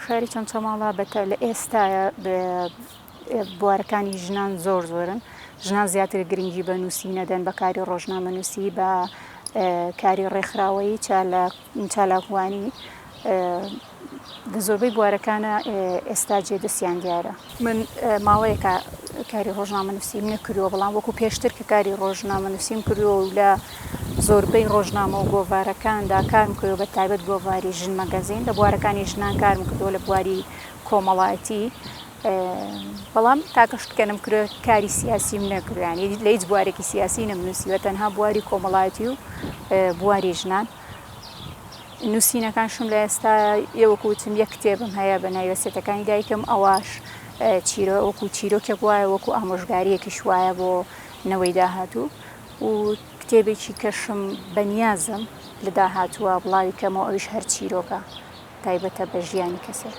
شاری چەمچەماڵە بەتە لە ئێستاە بوارەکانی ژنان زۆر زۆرن ژنان زیاتر گرنگی بە نووسینە دەدەن بە کاری ڕۆژنامەنووسی بە کاری ڕێکخراوەیی چالاکوانی لە زۆربەی بوارەکانە ئێستا جێ دەستیان دیارە. من ماوەیەکە کاری ڕۆژنامەنووسیم نەکردووە، بەڵام وەکو پێشتر کە کاری ڕۆژنامەنووسیم کردووە و لە زۆربەی ڕۆژنامە و گۆڤارەکاندا کارم کردووە، بە تایبەت گۆڤاری ژن مەگەزین، لە بوارەکانی ژنان کارم کردووە، لە بواری کۆمەڵایەتی، بەڵام تاکە شت کە نەمکردووە کاری سیاسیم نەکردووە، یانی لە هیچ بوارێکی سیاسی نەمنووسیوە، تەنها بواری کۆمەڵایەتی و بواری ژنان. نووسینەکانشم لە ئێستا وەکو وتم یەک کتێبم هەیە بە ناوی وەسیەتەکانی دایکم ئەوەش چیرۆ وەکو چیرۆکێک وایە وەکو ئامۆژگاریەکیش وایە بۆ نەوەی داهاتوو و کتێبێکی کەشم بەنیازم لە داهاتووە بڵاوی کەمەوە ئەویش هەر چیرۆکە تایبەتە بە ژیانی کەسێک.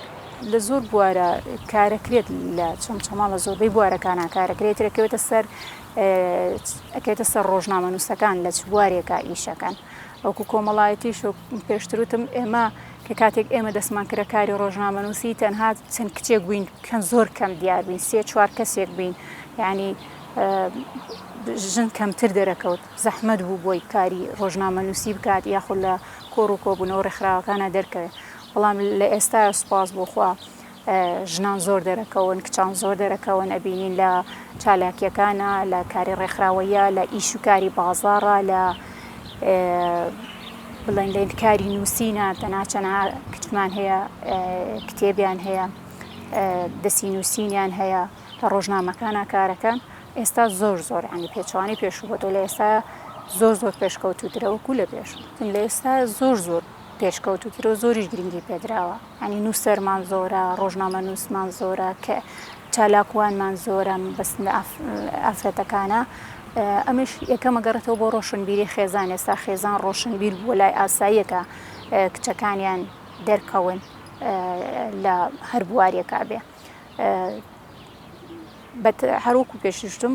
لە زۆر بوارە کارەکرێت لە چەمچەماڵ لە زۆربەی بوارەکانە کارەکرێت ترەکەوێتە سەر ئەکەوێتە سەر ڕۆژنامەنووسەکان لە چ بوارێکا ئیشەکەن وەکو کۆمەڵایەتیش و پێشتر وتم ئێمە کە کاتێک ئێمە دەستمان کرە کاری ڕۆژنامەنووسی تەنها چەند کچێک بووین کەم زۆر کەم دیار بووین سێ چوار کەسێک بووین یعنی ژن کەمتر دەرەکەوت زەحمەت بوو بۆی کاری ڕۆژنامەنووسی بکات یاخود لە کۆڕ و کۆبوونەوە ڕێکخراوەکانە دەرکەوێت بەڵام لە ئێستا سوپاس بۆ خوا ژنان زۆر دەرەکەون، کچان زۆر دەرەکەون، ئەبینین لە چالاکیەکانا، لە کاری ڕێکخراوەییا، لە ئیش و کاری بازاڕا، لە بڵێن لە کاری نووسینە، تەنها چەنەها کچمان هەیە کتێبیان هەیە، دەستی نووسینیان هەیە، لە ڕۆژنامەکانا کارەکەن، ئێستا زۆر زۆر یانی پێچەوانەی پێشوو بۆتەوە، لە ئێستا زۆر زۆر پێشکەوتووترە وەکوو لە پێشوو، لە ئێستا زۆر زۆر پێشکەوتووترە و زۆریش گرنگی پێدراوە. یانی نووسەرمان زۆرە، ڕۆژنامەنووسمان زۆرە، کە چالاکوانمان زۆرە، مەبەستم لە ئافرەتەکانە. ئەمەش یەکەم ئەگەڕێتەوە بۆ ڕۆشنبیری خێزان، ئێستا خێزان ڕۆشنبیر بووە لای ئاساییە کە کچەکانیان دەرکەون لە هەر بوارێکا بێ. هەروەکو پێشتریش وتم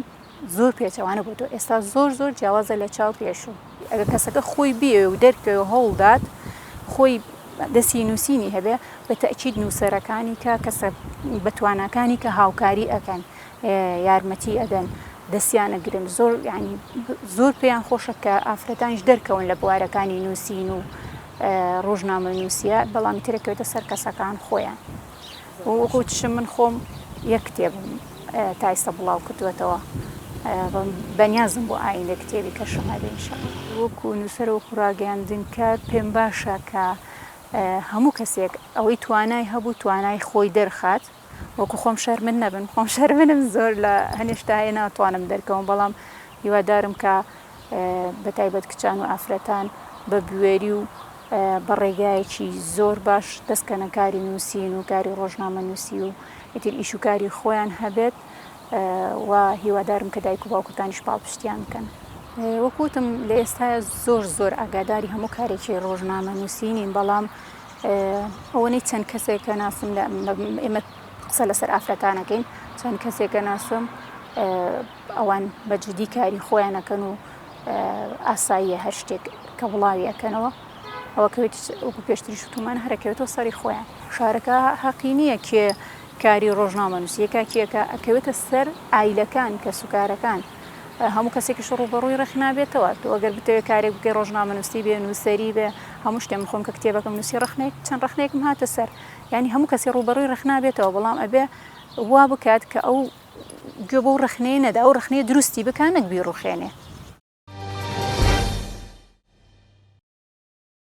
زۆر پێچەوانە بۆتەوە ئێستا زۆر زۆر جیاوازە لە چاو پێشوو ئەگەر کەسەکە خۆی بێ و دەرکەوێ و هەوڵدات خۆی دەستی نووسینی هەبێ بە تەئکید نووسەرەکانی کە کەسە بەتواناکانی کە هاوکاری ئەکەن یارمەتی ئەدەن دەستیان ئەگرن زۆر یعنی زۆر پێیان خۆشە کە ئافرەتانیش دەرکەون لە بوارەکانی نووسین و ڕۆژنامە نووسە بەڵام ترەکەوێتە سەر کەسەکان خۆیان وەکو وتیشم من خۆم یەک کتێبم تا ئیستا بڵاو کردووەتەوە بەنیازم بۆ ئایندە کتێبی کەشم هەبێ ان شاء اللە. وەکو نووسەر وەکو ڕاگەیاندنکار پێم باشە کە هەموو کەسێک ئەوەی توانای هەبوو توانای خۆی دەرخات وەکو خۆم شەرمن نەبن خۆم شەرمنم زۆر لە هەنێ شتا هەیە ناتوانم دەرکەوم بەڵام هیوادارم کە بەتایبەت کچان و ئافرەتان بە بوێری و بە ڕێگایەکی زۆر باش دەست کەنە کاری نووسین و کاری ڕۆژنامەنووسی و ئیتر ئیش و کاری خۆیان هەبێت و هیوادارم کە دایک و باوکەکانیش پاڵپشتیان بکەن. وەک وتم لە ئێستایا زۆر زۆر ئاگاداری هەموو کارێکی ڕۆژنامەنووسی نیم بەڵام ئەوەنەی چەند کەسێک ناسم لە ئێمە قسە لەسەر ئافرەتانەکەین چەند کەسێکە ناسم ئەوان بە جدی کاری خۆیان ئەکەن و ئاساییە هەر شتێک کە بڵاوی ئەکەنەوە ئەوە کەوێت وەکو پێشتریش وتومان هەرەکەوێتەوە سەری خۆیان شارەکە حەقی نییە کێ کاری ڕۆژنامەنووسیەکە کێکە ئەکەوێتە سەر ئایلەکان کەسوکارەکان هەموو کەسێکیش ڕووبەڕووی ڕەخنابێتەوە تۆ ئەگەر بتەوێت کارێک بکەی ڕۆژنامەنووسی بێ نووسەری بێ هەموو شتێ من خۆم کە کتێبەکەم نووسی ڕەخنێک چەند ڕەخنێکم هاتە سەر یعنی هەموو کەسی ڕووبەڕووی ڕەخنابێتەوە بەڵام ئەبێ وا بکات کە ئەو گوێ بەو ڕەخنەیە نەدا، ئەو ڕەخنەیە دروستی بکا نەک بیڕوخێنێ.